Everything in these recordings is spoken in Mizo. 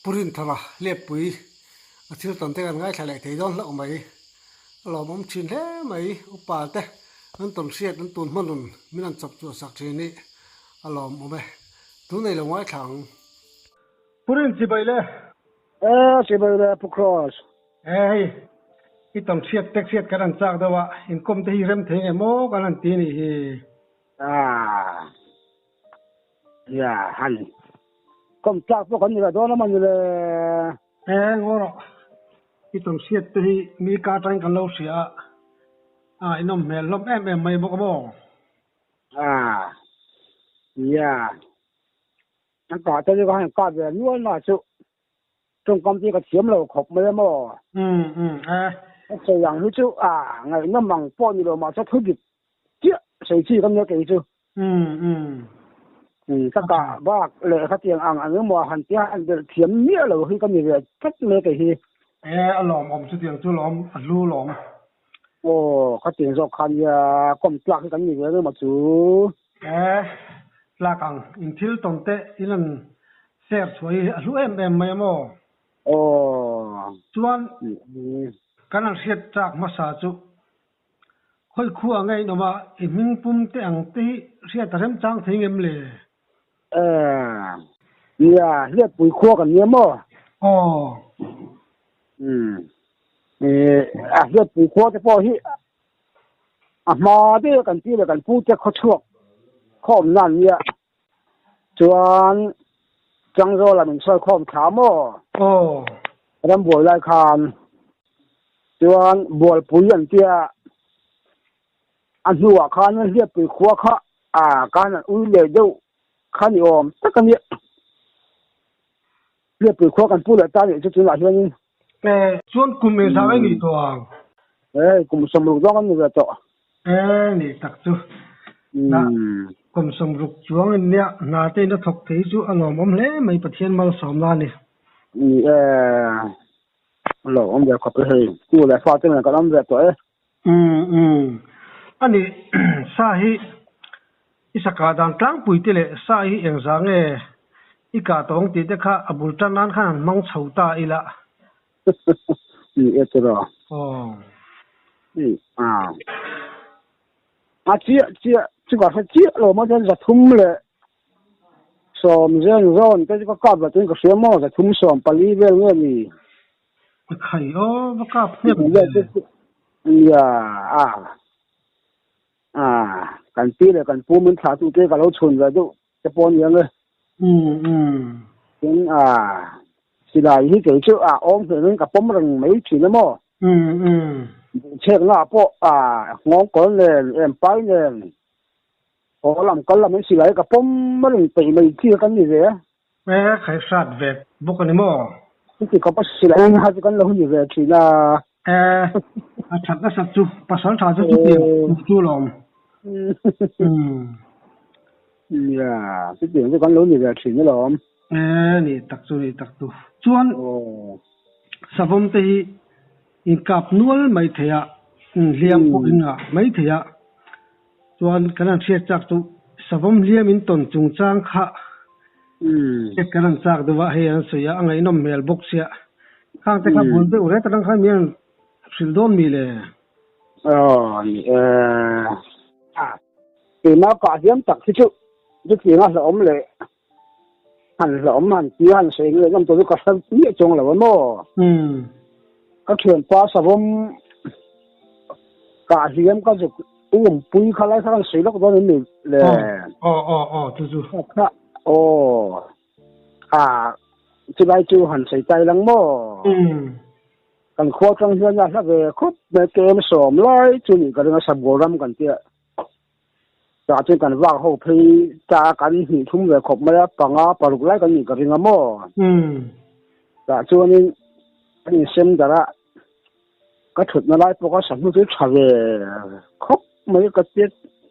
Pu Rinthara Lepui a thil tawn te kan ngaithla leh thei dawn hlauh mai. A lawmawm thin hle mai. Upa te an tawn hriat an tun hma nun min han chawp chhuah sak thin hi a lawmawm e. Tunei lo ngaithla ang. Pu Rin chibai le. E chibai le Pu Kross. E hei i tawn hriat tek hriat kan han chak deuh a, inkawm te hi rem thei nge maw kan han ti nih hi. Ah. Ya han kawm tlak pawh kan ni lo dawn a mawni le. E ngaw rawh i tawn hriat te hi mi ka atangin kan lo hria a, a inawm hmel hlawm em em mai bawk a maw? Ah ya an kah te chu ka han kah ve nual na chu tawngkam te ka thiam lo khawp mai a maw? Um um e. Ka sawi ang hi chu a ngaihnawm ang pawh ni lo mahse thu dik chiah sawi chi ka nia kei chu. Ka kah bak leh khatiang ang ang emaw han tia han belh thiam miah lo hi ka ni ve tlat mai kei hi. E a lawmawm chutiang chu lawm a hlu lawm. Aw khatiang zawk khan nia kawm tlak hi kan ni ve emaw chu. E tlak ang in thil tawn te in an share chhuah hi a hlu em em mai a maw? Aw. Chuan kan han hriat chak hmasa chu Khawi khua nge in awm a, i hming pum te ang te hi hriat a remchang thei ngem le? Eh, nia, Hliatpui khua kan nia maw? Aw. Umm, eh, a Hliatpui khua te pawh hi a hma deuh kan pi leh kan pu te khawchhuak khaw awm nan nia. Chuan Changzawl ah min sawi khawm thla maw? Aw. Rambuai lai khan chuan Bualpui an tia a hnuah khan Hliappui khua kha a khan an ui leh deuh kha ni awm tak a nia. Hliappui khua kan pu leh ta nih chu tunah hianin. E, chuan kum engzah nge nih tawh ang? E, kum sawmruk zawng an ni ve tawh. E, nih tak chu. Na, kum sawmruk chuang in nia hna te in a thawk thei chu a lawmawm hle mai Pathian malsawmna a ni. Ni e, a lawmawm ve khawp e hei. Tu leh fa te nen kan awm ve tawh e. Umm umm. A nih, sa hi i sakah dan tlangpui te leh sa hi engzah nge i kah tawh ang tih te kha a bul tan nan khan han hmang chho ta ila. Ni e tiraw. Aw. Ni a. A chiah chiah chu ka hre chiah lo maw chuan zathum leh sawm zen zawn te chu ka kap la chuan ka hria maw zathum sawm pali vel nge ni. A khai aw va kap hnem ve. Nia a a kan pi leh kan pu min thlah tu te ka lo chhun ve deuh te pawh ania nge. Um um. Tin a silai hi kei chu a awm hmel in ka pawm reng mai thin a maw. Um um. Chhekna ah pawh a nghawng kawl nen em pai nen haw lam kal lam in silai ka pawm reng peih mai chi kan ni ve a. E khai hrat ve bawk a ni maw? Chuti khawp a silai in ha chu kan lo ni ve thin a. E a that nasat chu pasal tha chu chutiang tur chu lawm. Nia chutiang chu kan lo ni ve thin alawm. E ni tak chu ni tak chu. Chuan savawm te hi inkap nual mai thei a, hliam pawh in ngah mai thei a. Chuan kan han hriat chak chu savawm hliam in tawn chungchang kha hriat kan han chak deuh a, hei an sawi a, a ngaihnawm hmel bawk sia. Khang te kha bul deuh ret atang khan mi an hrilh dawn mi le? Aw ni e. Keimah kah hliam tak hi chu chutiang a hlauhawm leh han hlauhawm han ti han sawi ngei ngam tawh chu ka hre miah chuang lo a maw? Ka thianpa savawm kah hliam ka zuk umpui kha lai kha kan sawi lawk dawn em ni le? Aw aw aw chu chu. Kha aw a chulai chu han sawi tai lang maw? Kan khua tang hian a hla ve khawp mai kem sawm lai chu nih ka ring a Sabgaw ram kan tia. Tah chuan kan vak ho phei ta kan hnih thum ve khawp mai a, panga paruk lai kan nih ka ring a maw? Tah chuanin kan insem darh a, ka thutna lai pawh ka sahnu chu tha ve khawp mai ka tia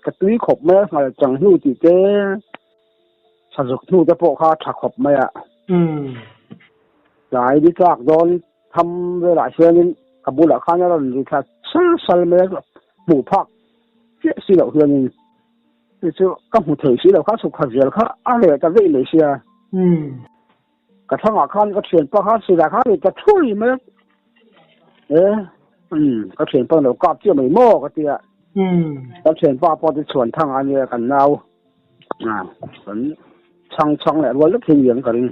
ka tui khawp mai a, nghal chang hnu tih te sazuk hnu te pawh kha tha khawp mai a. Tlai ni tlak dawn tham velah hianin ka bulah khan a rawn ri thla sal sal mai a, hmuh phak chiah si loh hianin chu chu ka hmu thei si lo kha chhuk khat zel kha a reh ta veih mai sia. Ka thangah khan ka thianpa kha silai kha ri ta thui mai a. E um ka thianpa lo kap chiah mai maw ka ti a. Ka thianpa pawh chu chhuan thangah a nia kan nau a kan chhang chhang leh rual vek hi ni ang ka ring.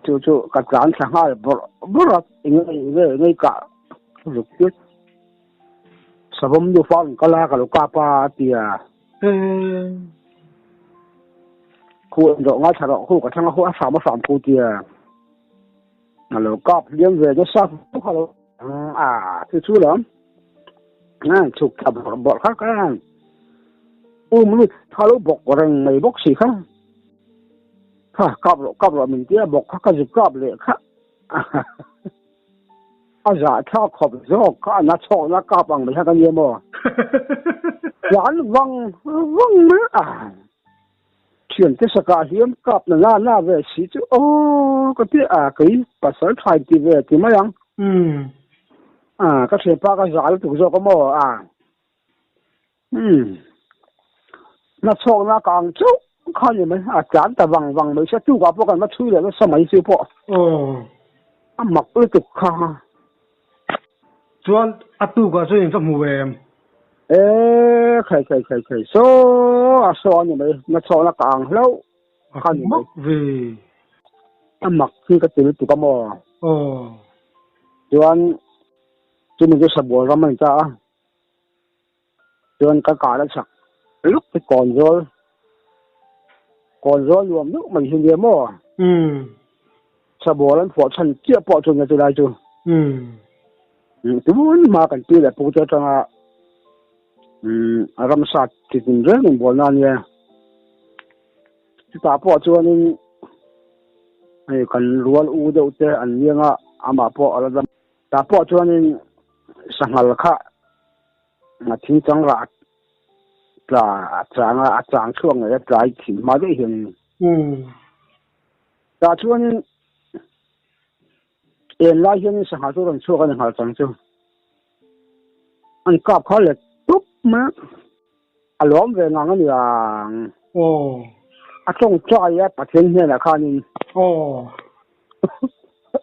Chu chu ka tlan thla nghal bawrh bawrh a eng nge eng nge kah zuk chiah. Savawm nufa an kal a ka lo kap a a ti a. Khu en rawh ngaithla rawh khu ka thlang a khu a hram a hram khu tia. A lo kap hliam ve nasa kha lo a chu chu lam. A chhuk thla bawrh bawrh kha ka um lut kha lo bawk reng mai bawk si kha. Kha kap rawh kap rawh min tia bawk kha ka zuk kap leh kha. A zahthlak khawp zawk kha a na chhawkna kap ang mai kha ka nia maw? Tlan vang vang mai a. Thiante sakah hian kap na na na ve si chu aw ka ti a, kei pasal thlai ti ve ti mai ang. A ka thianpa ka zah lutuk zawk a maw a. Umm. Na chhawkna ka ang chauh kha ni mai, a tlan ta vang vang mai sia, tukah pawh kan va chhui leh nasa mai chu pawh. Aw. A mak lutuk kha. Chuan a tukah chuan in va hmu em? E khai khai khai khai saw a saw a ni mai, na chhawkna ka ang hlauh kha ni mai. A mak ve. A mak hi ka ti lutuk a maw? Aw. Chuan chumi chu Sabual ram a ni ta a. Chuan ka kar a chak luk te kawn zawl kawn zawl nuam deuh mai hi nia maw? Sabual an phuah chhan chiah pawh chu nia chulai chu. Tun hma kan pi leh pu te atanga ramsa chi tin reng inbual na ania. Chutah pawh chuanin hei kan rual u deuh te an liang a, amah pawh a la dam. Tah pawh chuanin sanghal kha a thingchang rah tla a chang a, a chang chhuak ngei a tlai thin hma daih hianin. Tah chuanin en lai hianin sanghal chu a rawn chhuak a ni nghal chang chu. An kap kha let tup mai a, a lawm ve ngang a ni ang. A tawngtai a Pathian hnenah khanin.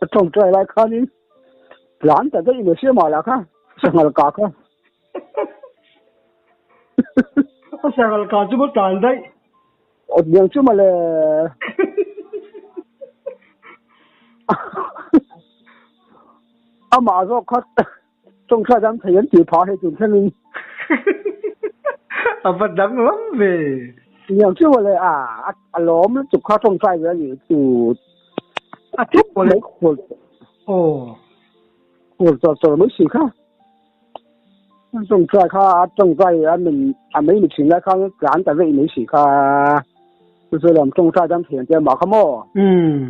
A tawngtai lai khanin tlan ta daih mai sia mah lah kha sanghal kah kha. A sanghal kah chu maw tlan daih. Awt biang chu mawle. Amah zawk kha tawngtai dam thei an tih phah hei tun thlengin. A va danglam ve. Niang chu mawle a a lawm lutuk kha tawngtai ve a ni chu. A thip mawle. Aw. Khur chawr chawr mai si kha. Tawngtai kha a tawngtai a min a mei mi thin lai khan tlan ta veih mai si kha. Chu chu lawm tawngtai dam thian te mah kha maw. Umm.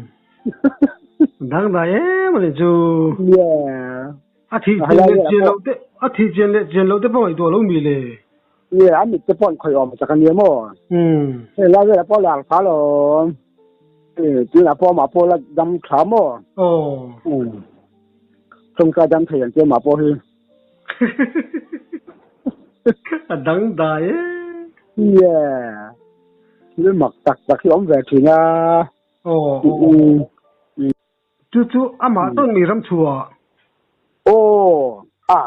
Dang dai em ani chu. Yeah. A thih chian leh chian loh te a thih chian leh chian loh te pawh ngaihtuah lo mi le. Yeah, a mit te pawh an khawih awm chak ania maw. Umm. Hei lai velah pawh lar tha lawm. Tunah pawh amah pawh la dam tha maw. Aw. Umm. Tawngtai dam thei ang che mah pawh hi. A dang dai e. Yeah. Thil mak tak tak hi awm ve thin a. Aw. Chu chu amah chuan mi ram chhuah. Aw. A.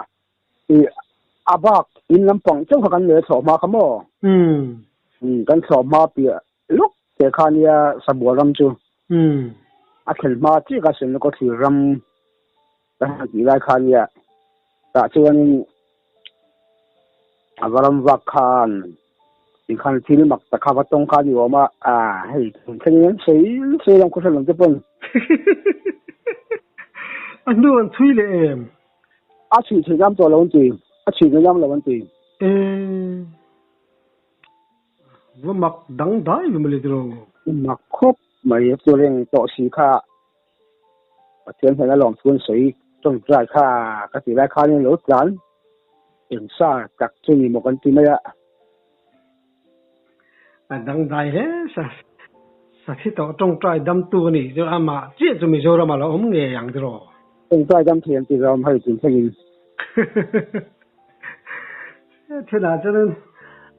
I a bak in lampang chauh kha kan leh thlawh hma kha maw? Umm. Kan thlawh hma piah lawk te kha nia Sabual ram chu. A thlen hma chiah kha Senlawk a thlir ram kan han tih lai kha nia tah chuanin a va ram vak khan tikhan thil mak tak kha va tawng kha a ni awm a, a hei thlengin an sawi sawi lam khawhran lam te pawn. A hnu an chhui leh em? A chhui theih ngam tawh lo an ti, a chhui ngam lo an ti. E. Va mak dang dai ve mawle tiraw? Mak khawp mai a chu reng tawh si kha Pathian hian a lawm thu an sawi tawngtai kha ka tih lai khanin lo tlan eng sa tak chu ni maw kan ti mai a. A dang dai hle sa sa thi tawh tawngtai damtu a nih chu amah chiah chu Mizoram ah lo awm ngei ang tiraw? Tawngtai dam thei an ti zawm hei tun thlengin. Thilah chuan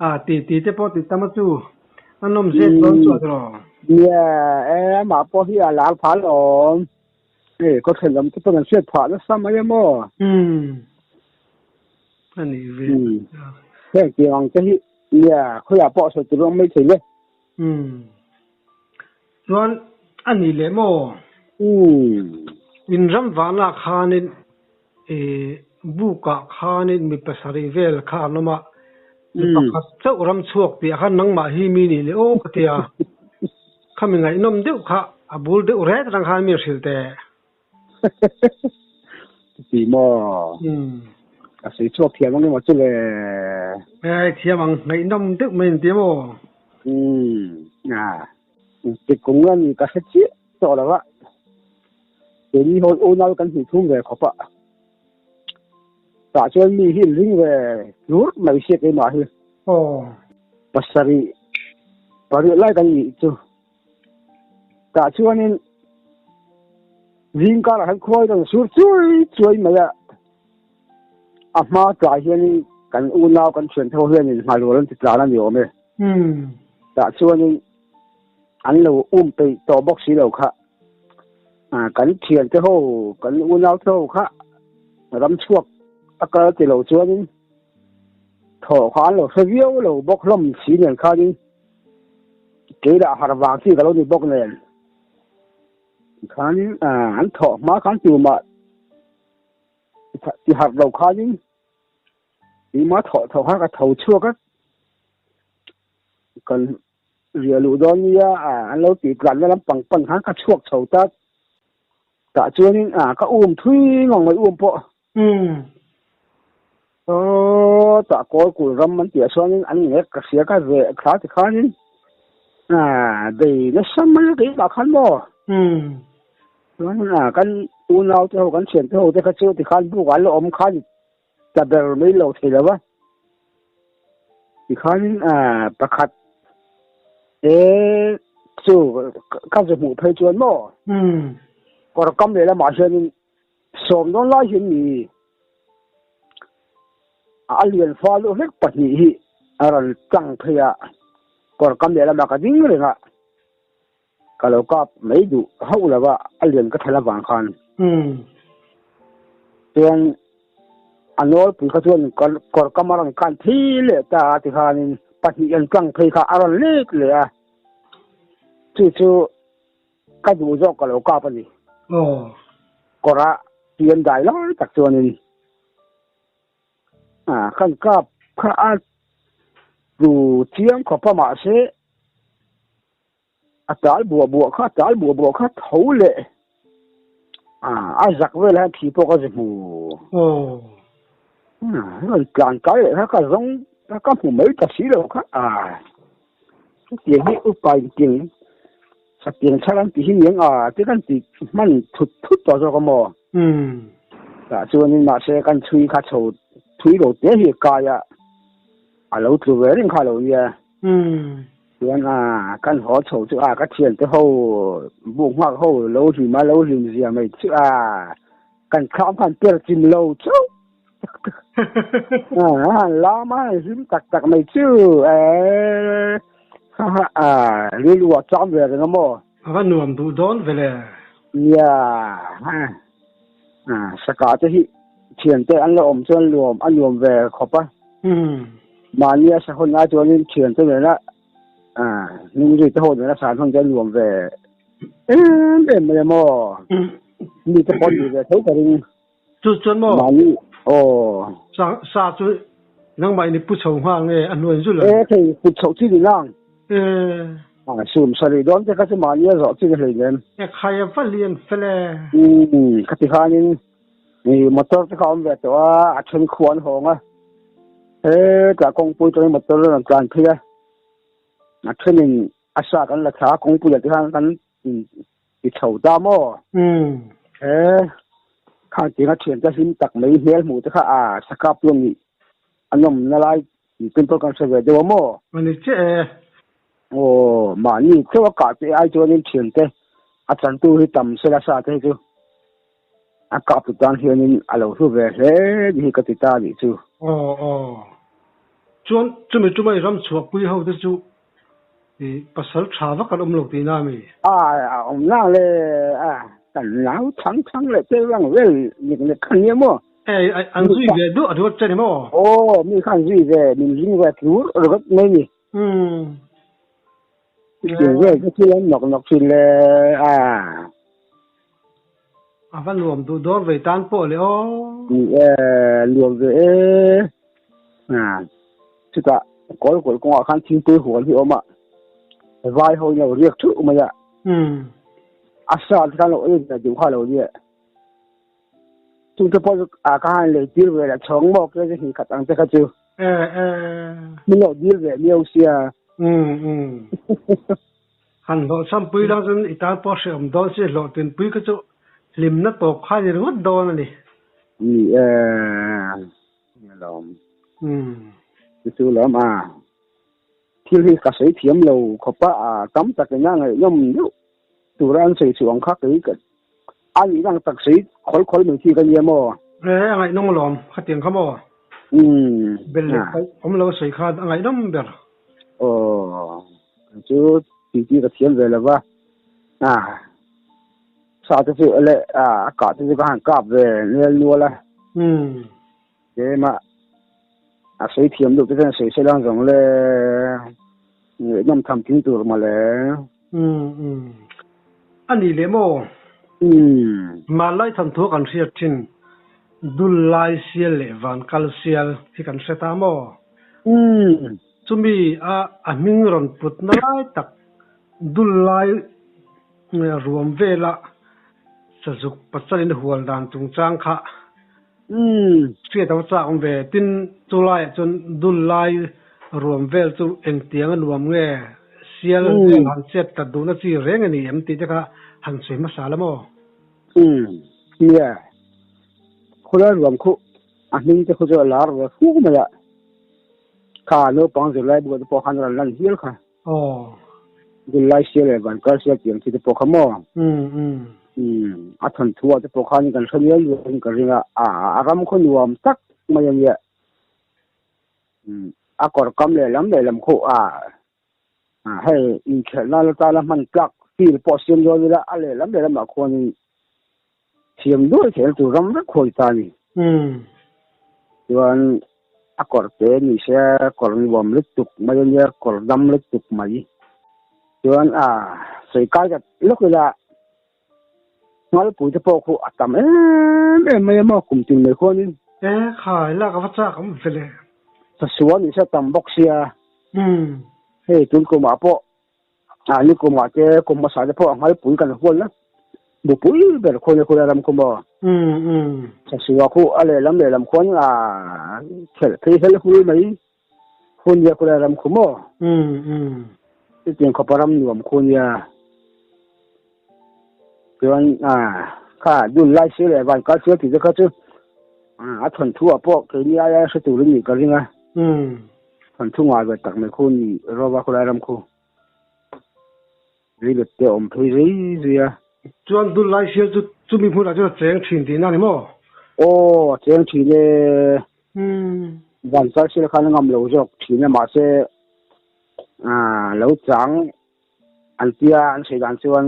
a ti ti te pawh ti tam a chu a nawm zet dawn chu a tiraw? Nia e amah pawh hi a lar phah alawm. Hei khawthlen lam te pawn an hriat phah nasa mai a maw? Umm a nih ve. Heng tiang ang te hi nia khawiah pawh sawi tur awm mai thei le. Umm chuan a nih leh maw? Umm. In ram vahna khanin Ih bukah khanin mi pasarih vel kha an awm a, mi pakhat chauh ram chhuak piah khan nangmah hi mi nih leh aw ka ti a, khami ngaihnawm deuh kha a bul deuh ret rang khan mi hrilh teh. Ti maw? A sawi chhuak thiam ang emaw chu le? Hei thiam ang, ngaihnawm deuh mai an ti maw? A, tikung a ni ka hre chiah tawh lo a. Keini ho unau kan hmuh thum ve khawp a, tah chuan mi hi ring ve hlur mai sia keimah hi. Aw. Pasarih, pariat lai kan nih chu. Tah chuanin zing karah khan khuai rawn sur chuai chuai mai a, a hma tlai hianin kan unau kan thian te ho hianin nghalrual an ti tlan a ni awm e. Tah chuanin an lo um peih tawh bawk si lo kha. Kan thiante ho, kan unau te ho kha ram chhuak a kal ti lo chuanin thaw kha an lo hre viau lo bawk hlawm si nen khanin kei lah har vang chi ka lo ni bawk nen khanin an thawh hma khan tumah ti harh lo khanin tumah thawh thawh khan ka tho chhuak a kan Riah luh dawn nia an lo tih tlanna lampang pan khan ka chhuak chho ta. Tah chuanin ka um thui ngawng mai um pawh. Aw tah kawl kul ram an tih ah chuanin an ngek ka hria ka veh thla ti khanin bei nasa mai a keimah khan maw. Chuanin kan unau te ho kan thian te ho te kha chu tikhan buk ah an la awm khan ta ber mai lo thei lo va. Tikhanin pakhat e chu ka zu hmuh phei chuan maw kawr kam leh lamah hianin sawm dawn lai hian mi a lian fa luh hlek pahnih hi a rawn tlang phei a, kawr kam leh lamah ka ding reng a, ka lo kap mai duh hauh lo va, a lian ka thlal avang khan. Chuan a nawlpui kha chuan kawr kam a rawn khan phei leh ta a tikhanin pahnih an tlang phei kha a rawn let leh a, chu chu ka duh zawk ka lo kap a ni. Kawrah tui an dai lai tak chuanin kan kap kha a tlu chiang khawp a mahse A tal buah buah kha, a tal buah buah kha tho leh a zak vel hian thi pawh ka zi hmu. Rawn tlan kai leh kha ka zawng ka hmu mai ta si lo kha. Hetiang hi upa in tiang satiang thar an tih hi niang a te kan ti hman thut thut tawh zawk a maw. Tah chuanin mahse kan chhui kha chho thui lo te hi kai a, a lo tlu ve reng kha lo nia. Chuan a kan haw chho chu a ka thiante ho buk nghak ho lo hlim a lo hlim zia mai chu a kan thlam khan per chim lo chauh a lam a hlim tak tak mai chu e ha ha a rilru a cham ve reng a maw. A va nuam duh dawn ve le. Nia a saka te hi thiante an lo awm chuan luam a nuam ve khawp a. Mahnia sa hawn ai chuanin thiante nena hnungzui te ho nena san hawn chuan nuam ve em em mai a maw. Mi te pawh ni ve tho ka ring. Chu chuan maw? Mahni aw. Sa sa chu nangmah in i pu chho nghal nge a hnuai zul ang? E thei put chhoh chi ni nang. E. A sum sarih dawn te kha chu mahnia zawh chi ni hleinem. E khai a va lian fel e. Khati khanin Ni motor te kha awm ve tawh a, a then khu an hawng a, hetah kawngpui tawhin motor a rawn tlan phei a, a thenin a sa kan la thla a, kawngpuiah te khan kan ti chho ta maw? He khang tinga thiante hlim tak mai hmel hmuh te kha a sakap chu nih a nawmna lai tih pawh kan hre ve deuh a maw? A ni chiah e. Aw, mahni chauh a kah che ai chuanin thiante a chantu hi tam sela sa te hi chu. A kap tu tan hianin a lo hlu ve hle ni hi ka ti ta anih chu. Aw aw. Chuan chumi tumai ram chhuahpui ho te chu I pasal tha vak an awm lo tihna a mi? A awm na le a kan nau thang thang leh te vang vel nek nek khan nia maw? E an zui ve duah duah che ni maw? Aw mi khan zui ve min ring ve tlur ringawt mai ni. Umm. Chutiang vel te thil an nawk nawk thin le a. A va nuam duh dawn vei tan pawh le aw. Ni e, nuam ve e. A chutah kawl kawl kawngah khan thingpui hual hi a awm a, vai ho in a lo riak thuh mai a. Umm. A sa te khan lo ei ve duh kha a lo nia. Chung te pawh chu a ka han lei tir ve la chhawng maw ke chu hnih khat ang te kha chu. E e. Min lo dil ve miau sia. Umm umm. Han hlawhchham pui lang chuan i tan pawh hrehawm dawn si hlawhtlin pui kha chu hlimna tawp kha a ni ringawt dawn a ni. Ni e, ni alawm. Umm. Chu chu lawm a. Thil hi ka sawi thiam lo khawp a, a tam takin a ngaihnawm deuh tura an sawi chhuah ang kha kei ka a nihna ang tak sawi khawl khawl mai chi ka nia maw? E, a ngaihnawm alawm, khatiang kha maw? Umm. Bel leh paih awm lo sawi khan a ngaihnawm ber. Aw, chu titi ka thiam ve lo va, a sa te chu leh a kah te chu ka han kap ve nel nual a. Umm. Keimah a sawi thiam deuh te chuan sawi se lang zawng le ngaihnawm tham tling tur mawle. Umm umm. A nih leh maw? Umm. Hmanlai thanthu kan hriat thin dul lai sial leh van kal sial hi kan hre ta maw? Umm. Chumi a a hming rawn put na lai tak dul lai ruam vela sazuk pachalin hual dan chungchang kha Umm. Hriat a va chak awm ve. Tin, chu laiah chuan dul lai ruam vel chu engtiang a nuam nge? Sial vel han chet tlat duhna chi reng a ni em tih te kha han sawi hmasa la maw? Umm. Nia. Khawlai ruam khu a hming te khu chu a lar ve fuk mai a. Kha naupang zirlai buah te pawh khan a rawn lan hial kha. Aw. Dul lai sial leh van kar sial tiang chi te pawh kha maw? Umm umm. Umm a thawn thu ah te pawh khan kan hre mial mial in ka ring a, a a ram khaw nuam tak mai a nia. Umm a kawr kam leh lam leh lam khaw a a hei inkhelh nan atana hman tlak field pawh siam dawn ila a leh lam leh lamah khuanin Thiam duai thei tur ram vek khawi ta a ni. Chuan a kawr te ni se kawr nuam lutuk mai a nia, kawr dam lutuk mai. Chuan a sawi kai ta lawk ila Nghalpui te pawh khu a tam em em mai a maw kum tin mai khuanin. E khai lak a va chak awm ve le. Sasua ni se tam bawk sia. Hei tun kumah pawh A ni kumah te kum hmasa te pawh a nghalpui kan hual na bupui ber khawi khawi ram khu maw. Sasua khu a lehlam lehlam khuan a khelh phei hel hul mai hun nia khulai ram khu maw. Chutiang khawpa ram nuam khu nia. Chuan a kha dun lai sir leh van kal sir tih te kha chu a thawnthu ah pawh keini aia hre turin nih ka ring a. Kan thu ngai ve tak mai khu ni Rova khawlai ram khu rei let te awm phei zui zui a. Chuan dul lai sial chu chumi hmunah chuan a cheng thin tihna a ni maw? Aw a cheng thin e. Umm. Van kal sial khan a ngam lo zawk thin a mahse ah lo chang an tia an sawi dan chuan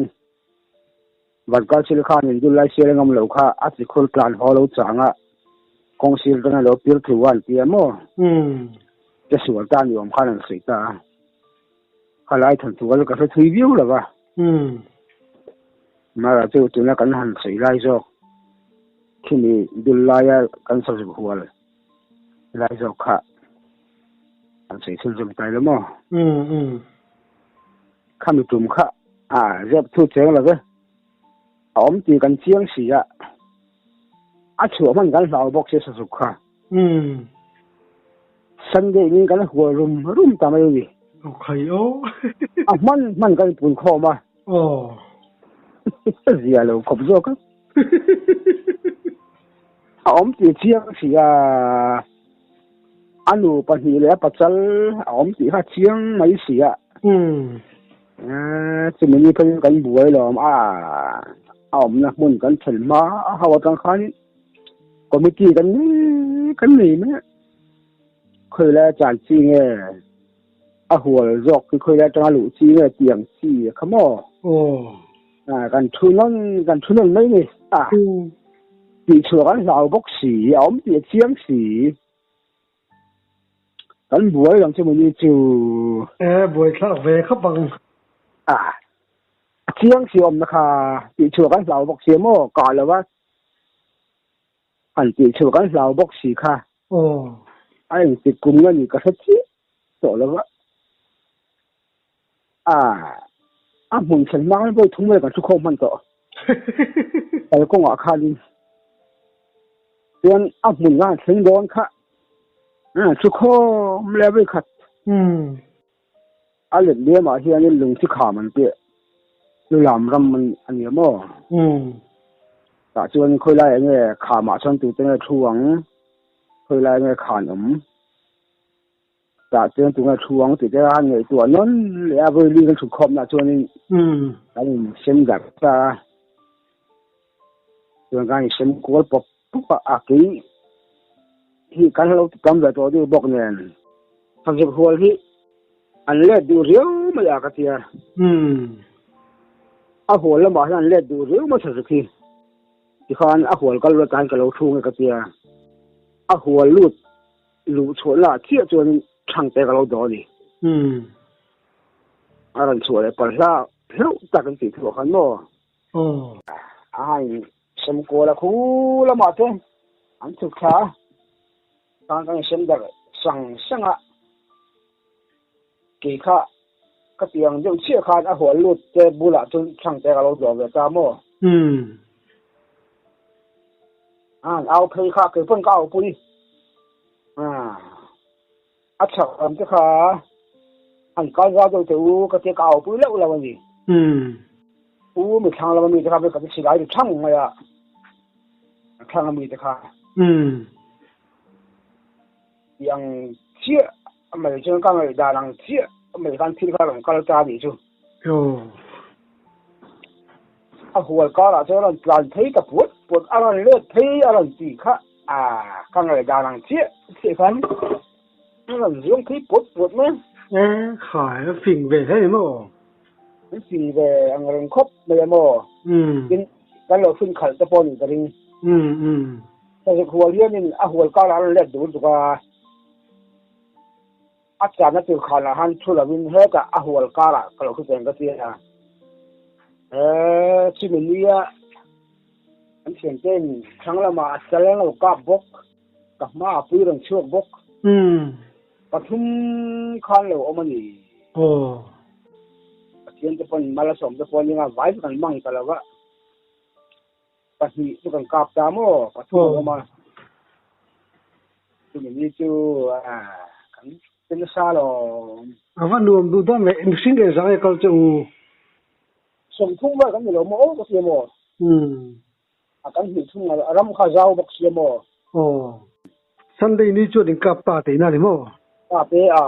Van kal sil khanin dul lai sial a ngam lo kha a chi khur tlan haw lo chang a, kawng sir tang a lo pir thu a an ti a maw? Te sual ta ni awm khan an sawi ta a. Kha lai than thu kha chu ka hre thui viau lo va. Mara chu tuna kan han sawi lai zawk khimi dul laia kan sazuk hual lai zawk kha an sawi chhun zawm tai lo maw? Khami tum kha a zep thu cheng lo ve. A awm tih kan chiang si a, a chhuah hman kan hlau bawk sia sazuk kha. Sunday in kan hual rum rum ta mai a ni. Aw khai aw. A hman hman kan pun khawm a. Aw. Zia lo khawp zawk a. A awm tih chiang si a, a nu pahnih leh a pachal a awm tih kha chiang mai si a. Chumi ni phei kan buai lo a, a awmna hmun kan thlen hma a ho atang khanin committee kan nei kan nei mai a, khawi lai a chan chi nge? A hual zawk hi khawi lai atanga luh chi nge tih ang chi a kha maw? Aw. Kan thu nawn kan thu nawn mai ni. A. Tih chhuah kan hlau bawk si, a awm tih a chiang si. Kan buai lang chu mawni chu. E, buai thlak ve khawp ang. A. A chiang si awmna kha tih chhuah kan hlau bawk si a maw? Kah lo a. An tih chhuah kan hlau bawk si kha. Aw. A engtik kum nga ni ka hre chiah tawh lo va. A, a hmun thlen hma khan vawi thum vel kan thu khawm hman tawh. Kalkawngah khanin chuan a hmun nga han thleng dawn kha thu khawm leh vawi khat. A let liamah hianin lung chi kham an tih Lulam ram a ni maw? Tah chuan khawi lai eng nge khamah chuan tute nge thu ang, khawi lai nge khan awm, tah chuan tunge thu ang tih te khan ngaihtuah nawn leh a vawi li kan thut khawmna chuanin kan insem darh ta a, chuan kan insem kual pawp pawp a, a kei hi kan lo ti tam ve tawh deuh bawk nen Sazuk hual hi an let duh riau mai a ka tia. A hual lamah hian an let duh riau mai Sazuk hi. Tikhan a hual kal lut ah hian ka lo thu nge ka tia. A hual lut luh chhuahna ah chiah chuanin thangte ka lo daw a ni. A rawn chhuah leh palh hla hlauh tak an tih thuah khan maw. A hain Semkawl a khu lamah te an chhuk thla a, tan kan insem darh sang sang a, kei kha ka ti ang deuh chiah khan a hual lut te bulah chuan thangte ka lo dawh ve ta maw? An au phei kha kei pawn ka au pui a chhak lam te kha an kal zau deuh teh u ka tia ka au pui loh lo a ni. U mi thlang lama mite kha ka ti silai ri thang mai a, a thlang a mite kha. Tih ang chiah mai chuan ka ngaihdan ang chiah mai khan thil kha rawn kal ta a nih chu. A hual karah chuan rawn tlan phei ta puat puat a rawn let phei a rawn tih kha a ka ngaihdan ang chiah chiah khan a rawn zuang phei puat puat mai. E khai a fing ve hle ni maw? An fing ve ang reng khawp mai a maw? Tin kan lo fin khalh te pawh a nih ka ring. Sazuk hual hianin a hual karah a rawn let dur tuk a. A chana tur khanah han thu lovin hetah a hual karah ka lo hre ka ti a. He chumi nia an thiante'n thlang lamah a chal an lo kap bawk, ka hmaah pui rawn chhuak bawk. Pathum khan lo awm a ni. Pathian te pawn mal a sawm te pawh nia vai vek an mang ta lo va. Pahnih chu kan kap ta maw? Pathum an awm a. Chumi ni chu kan che nasa alawm. A va nuam duh dawn ve, mihring eng zah nge kal che u? 30 vel kan ni lo maw aw ka tia maw? A kan hnih thung a ram kha zau bawk sia maw? Aw. Sunday ni chuan in kap ta tihna a ni maw? Kap e a,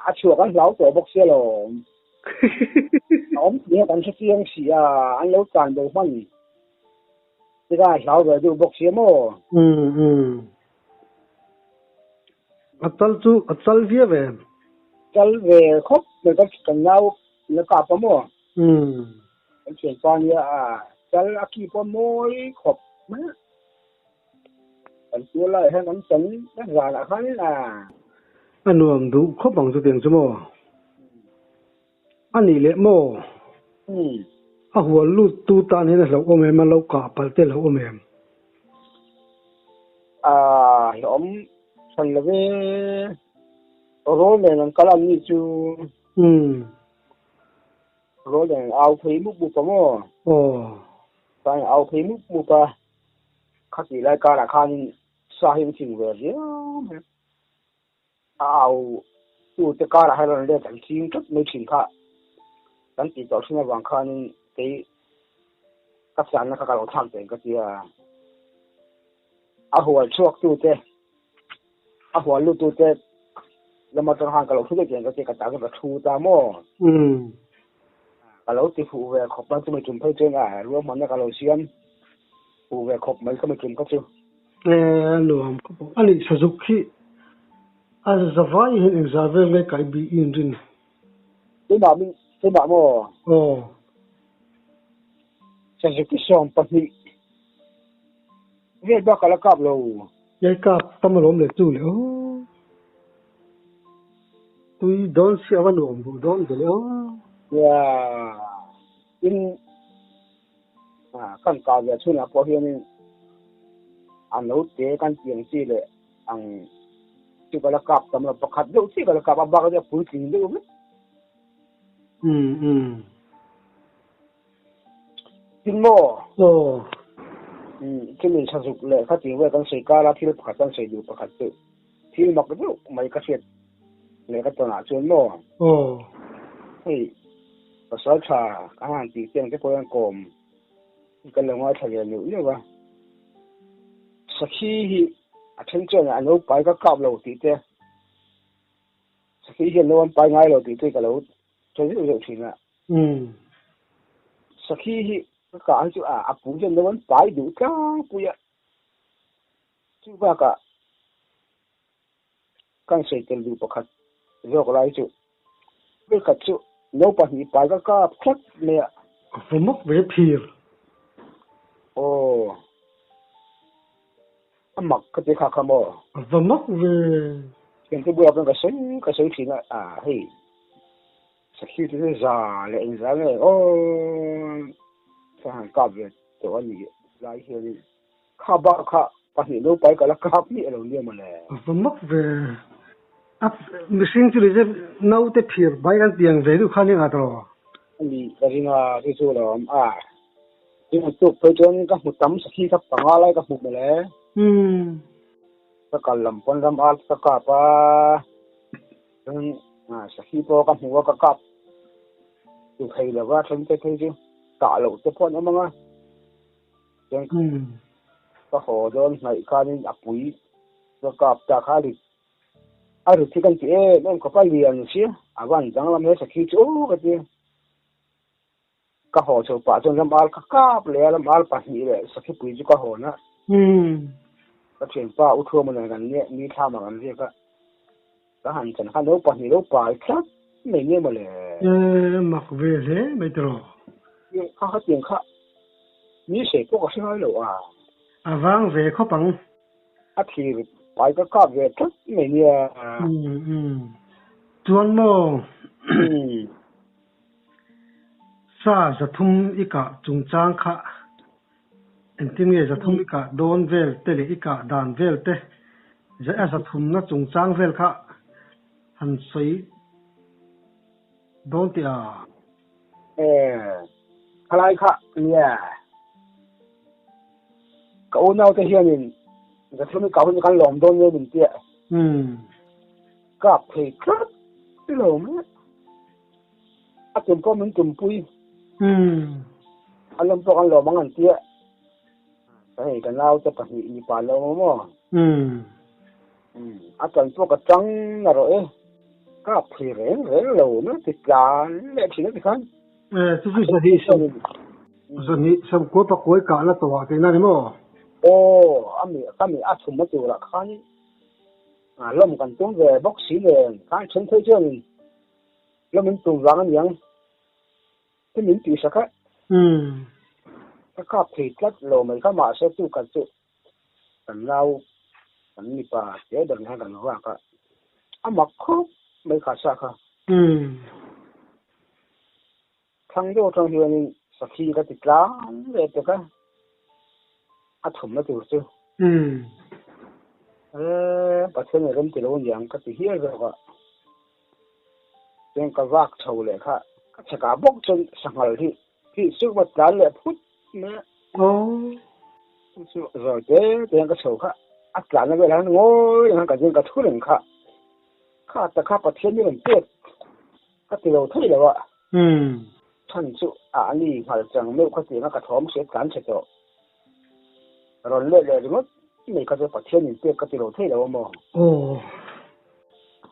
a chhuak an hlau tawh bawk sia lawm. A awm tih hi kan hre chiang si a, an lo tlan bo hman tikah a hlau ve deuh bawk sia maw? Umm umm. A chal chu a chal viau em? Chal ve khawp mai ka kan nau la kap a maw? Umm. Kan thianpa nia a chal a ki pawh mawi khawp mai a. Kan tual laiah hian kan chan vek zanah khan a. A nuam duh khawp ang chutiang chu maw? A nih leh maw? A hual lut tu tan hian a hlauhawm em a lo kah palh te a hlauhawm em? A hlauhawm hran lo ve. Rawl nen an kal a ni chu. Rawl nen an au phei mup mup a maw? Aw. Chuan an au phei mup mup a. Khatih lai karah khanin sa hi an fing ve riau mai a, a au tute karah hian rawn let an ching tlat mai thin kha kan tih tawh thin avang khanin kei ka channa kha ka lo thlak teh ka ti a, a hual chhuak tute a hual lut tute lam atang khan ka lo thu daih teh ka ti a, ka tah chuan ka thu ta maw? Ka lo ti fuh ve khawp a, chumi tum phei chuan a ruahmanna ka lo siam fuh ve khawp mai ka mi tum kha chu. E, nuam khawp ang. A nih Sazuk hi A zavai hian engzah vel nge kai bih i inrin? Keimah min, keimah maw? Aw. Sazuk i 12 vel bak a la kap lo. Nge kap tam alawm leh chu le aw. Tui dawn si a va nuam duh dawn ve le aw. Nia, tin kan kah ve chhunah pawh hianin a note kan tiang chi leh ang chu ka la kap tam lo, pakhat deuh chiah ka la kap a, bak a puitling deuh vek. Um um. Tin maw? Aw. Um, chumi sazuk leh khatin vel kan sawi kar a, thil pakhat kan sawi duh pakhat chu thil mak deuh mai ka hriat leh ka tawnah chuan maw? Aw. Hei, pasal tha kan han tih te ang te pawh hian kawm kan lo ngaithla ve neuh neuh a. Sakhi hi a then chuan a lo pai ka kap lo tih te, sakhi hian lo an pai ngai lo tih te ka lo sawi zeuh zeuh thin a. Sakhi hi ka kah hi chu a pu hian lo an pai duh tlangpui a, chu bakah kan sawi tel duh pakhat zawk lai chu vekhat chu no pahnih pai ka kap tlat mai a. A va mak ve phir. Aw. A mak ka ti kha kha maw? A va mak ve. Thiante bulah khan ka sawi ka sawi thin a, a hei sakhi te chu za leh engzah nge aw ka han kap ve tawh a nih lai hianin Kha bak kha pahnih lo pai ka la kap miah lo nia mawle. A va mak ve. A mihring chu ni naute phir bai kan tiang ve duh kha nia ngah tawh. A ni ka ring a chu chu lo awm a. Chu tuk phei chuan ka hmu tam sakhi kha panga lai ka hmu mawle. Ka kal lam pawn ram ar ka kap a. Chuan sakhi pawh ka hmu a ka kap tu thei lo va then te phei chu kah loh te pawh an awm ang a. Chuan ka haw dawn hnaih khanin a pui ka kap ta kha a rit a rit hi kan ti em em khawp a lian sia a van danglam he sakhi chu aw ka ti ka haw chho pah chuan ram al ka kap leh a ram al pahnih leh sakhi pui chu ka hawn a ka thianpa u thuama nen kan nia ni thlam ah kan riak a ka han chan khan lo pahnih lo pai tlat mai nia mawle. E mak ve hle mai tiraw. Kha khatiang kha Mi sei pawh ka hre ngai lo a. A vang ve khawp ang. A thir pai ka kap ve tlat mai nia. Chuan maw? Sa 300 i kah chungchang kha engtin nge 300 i kah dawn vel te leh i kah dan vel te a zathumna chungchang vel kha han sawi dawn teh a. Eh, khalai kha nia. Ka unau te hianin 300 i kah hun kan lawm dawn nge min tia. Kap thei tlat i lo mai. A tum pawh min tumpui. A lawm pawh kan lawm ang an tia. Hei ka nau te pahnih mipa an lo awm a maw? A tan pawh ka tang na rawh e. Kap thei reng reng lo mai ti tlan leh thin a ti khan. Chu chu 200 290 pakuai kah la tawh ah tihna ni maw? Aw, a mi ka mi a chhum na turah khan lawm kan tum ve bawk si nen khan then phei chuanin lawm in tum vang a niang. Ti min tih sak a. Ka kap thei tlat lo mai kha mahse chu khat chu kan nau kan mipa te ber khan kan vak a, a mak khawp mai kha sa kha. Thlang deuh atang hianin sakhi ka ti tlang leh pek a, a thumna tur chu. Eee Pathian in rem ti lo aniang ka ti hial zawk a. Chuan ka vak chho leh kha ka chhekah bawk chuan sanghal hi hi suh va tlan leh phut mai a. Chu chu zawi te te hian ka chho kha a tlanna velah hian ngawi reng hian ka ding ka thu reng kha. Kha ta kha Pathian hi rawn pek ka ti lo thei lo a. Chhan chu a ani nghal chang meuh kha tiang a ka thawm hriat tlan chhe tawh. Rawn let leh ringawt mai kha chu Pathian in pek ka ti lo thei lo a maw?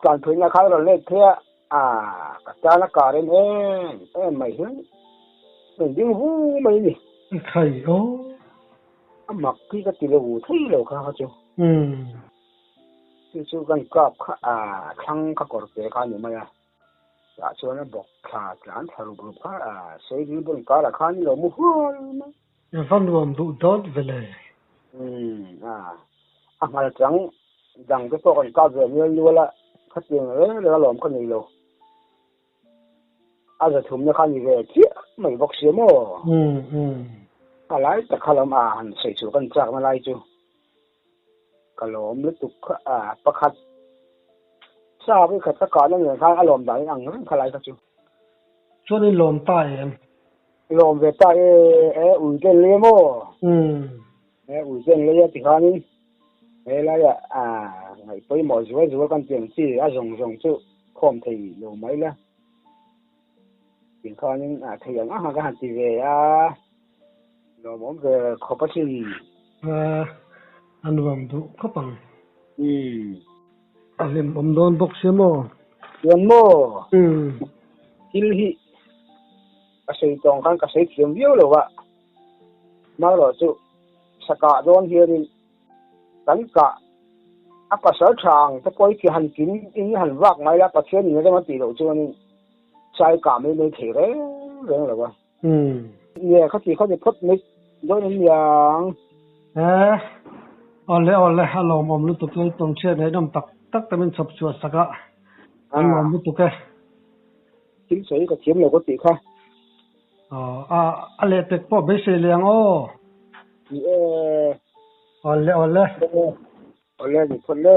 Tlan phuina khan rawn let phei a, a ka tan a kar em em em mai hian rawn ding vu mai a ni. Thei aw. A mak hi ka ti lo thei lo kha kha chu. Chu chu kan kap kha a thlang kha kawr te kha a ni mai a, tah chuan a bawk thla tlan thla rup rup kha a Seidil bun karah khan i lo mu hual mai. I va nuam duh dawt ve le. Umm a, a nghal chang dang te pawh kan kap ve nual nual a, khatiang reng reng alawm ka nei lo. A zathumna kha ni ve chiah mai bawk sia maw? A lai tak kha lam a han sawi chhuah kan chakna lai chu ka lawm lutuk kha a pakhat sa vekhat ka kahna nen khan a lawm dan in ang reng kha lai kha chu. Chuan in lawm ta em? Lawm ve ta e, e ui ten lei a maw? E ui ten lei a tikhanin he laia a ngaih pawimawh zual zual kan tih ang chi a zawng zawng chu khawm thei lo mai la. Tinkhanin a thei ang ang ka han ti ve a, lawmawm ve khawp asin. A nuam duh khawp ang. A hlimawm dawn bawk sia maw? Chuan maw? Thil hi ka sawi tawng khan ka sawi thiam viau lo va, marawh chu sakah dawn hianin kan kah a pasal tha ang te pawh hi han kim in han vak mai la, Pathian in a rem a tih loh chuanin chai kah mai mai thei reng reng lo a. Nge khati khaw ni phawt mai dawn em niang? E, awle awle a lawmawm lutuk e, tawng chhiat ngaihnawm tak tak te min chhawp chhuah sak a, an lawm lutuk e. Thil sawi ka thiam lo ka tih kha. Aw, a a lehpek pawh beisei leh ang aw. Ni e. Awle awle. Awle ni phawt le.